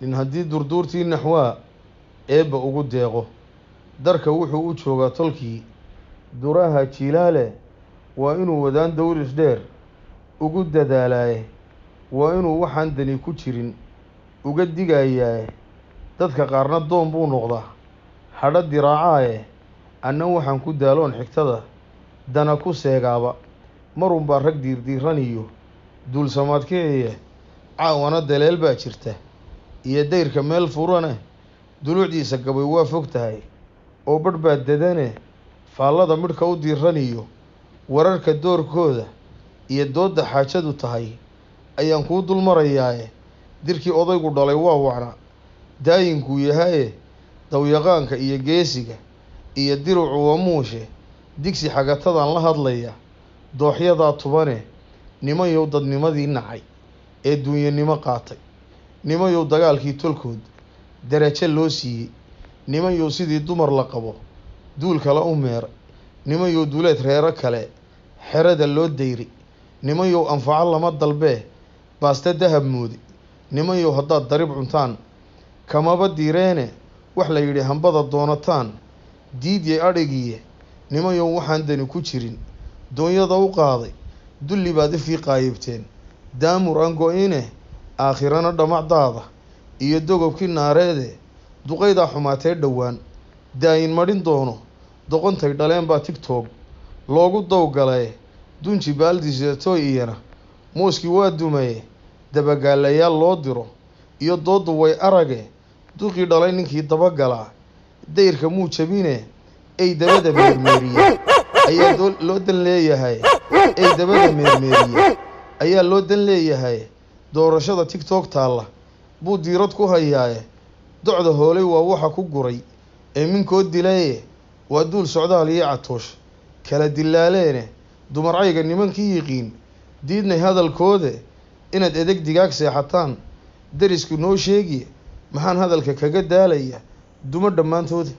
Nin haddii durduurtii naxwaa Eebba ugu deeqo, darka wuxuu u joogaa tolkii duraha jiilaale. Waa inuu wadaan dawris dheer ugu dadaalaaye, waa inuu waxaan dani ku jirin uga digayaaye. Dadka qaarna doon buu noqdaa hadho diraacaaye. Anna waxaan ku daaloon xigtada dana ku seegaaba, marunbaa rag diirdiiran iyo duulsamaad kiciye. Caawana daleel baa jirta iyo dayrka meel furane, dulucdiisa gabay waa fog tahay oo badh baa dadane. Faallada midhka u diiran iyo wararka doorkooda iyo doodda xaajadu tahay ayaan kuu dul marayaaye. Dirkii odaygu dhalay waa wacnaa daayinkuu yahaye, dawyaqaanka iyo geesiga iyo dirucu waa muushe. Digsi xagatadaan la hadlaya dooxyadaa tubane. Nimanyow dadnimadii nacay ee duunyanimo qaatay, nimanyow dagaalkii tolkood darajo loo siiyey, nimanyow sidii dumar la qabo duul kale u meeray, nimanyow duuleed reero kale xerada loo dayray, nimanyow anfaco lama dalbee baaste dahab moodi, nimanyow haddaad darib cuntaan kamaba diireene, wax la yidhi hambada doonataan diidyay adhigiye, nimanyow waxaan dani ku jirin doonyada u qaaday, dulli baad ifkii qaayibteen daamur aan go-ine, aakhirana dhamacdaada iyo dogobkii naareede. Duqaydaa xumaatee dhowaan daayin madhin doono, doqontay dhaleen baa TikTok loogu dawgalaye. Dunji baaldisatooy iyana mooskii waa dumaye, dabagaalayaal loo diro iyo dooddu way arage. Duqii dhalay ninkii dabagalaa dayrka muu jabine, ey dabada meermeeriya ayaa loo dan leeyahay, ey dabada meermeeriya ayaa loo dan leeyahay. Doorashada TikTok taalla buu diirad ku hayaaye, docda hoolay waa waxa ku guray ee minkood dilaye. Waa duul socdaal iyo Catoosh kala dilaaleene, dumarcayga nimankii yiqiin diidnay hadalkoode. Inaad edeg digaag seexataan derisku noo sheegiye, maxaan hadalka kaga daalaya dumo dhammaantooda.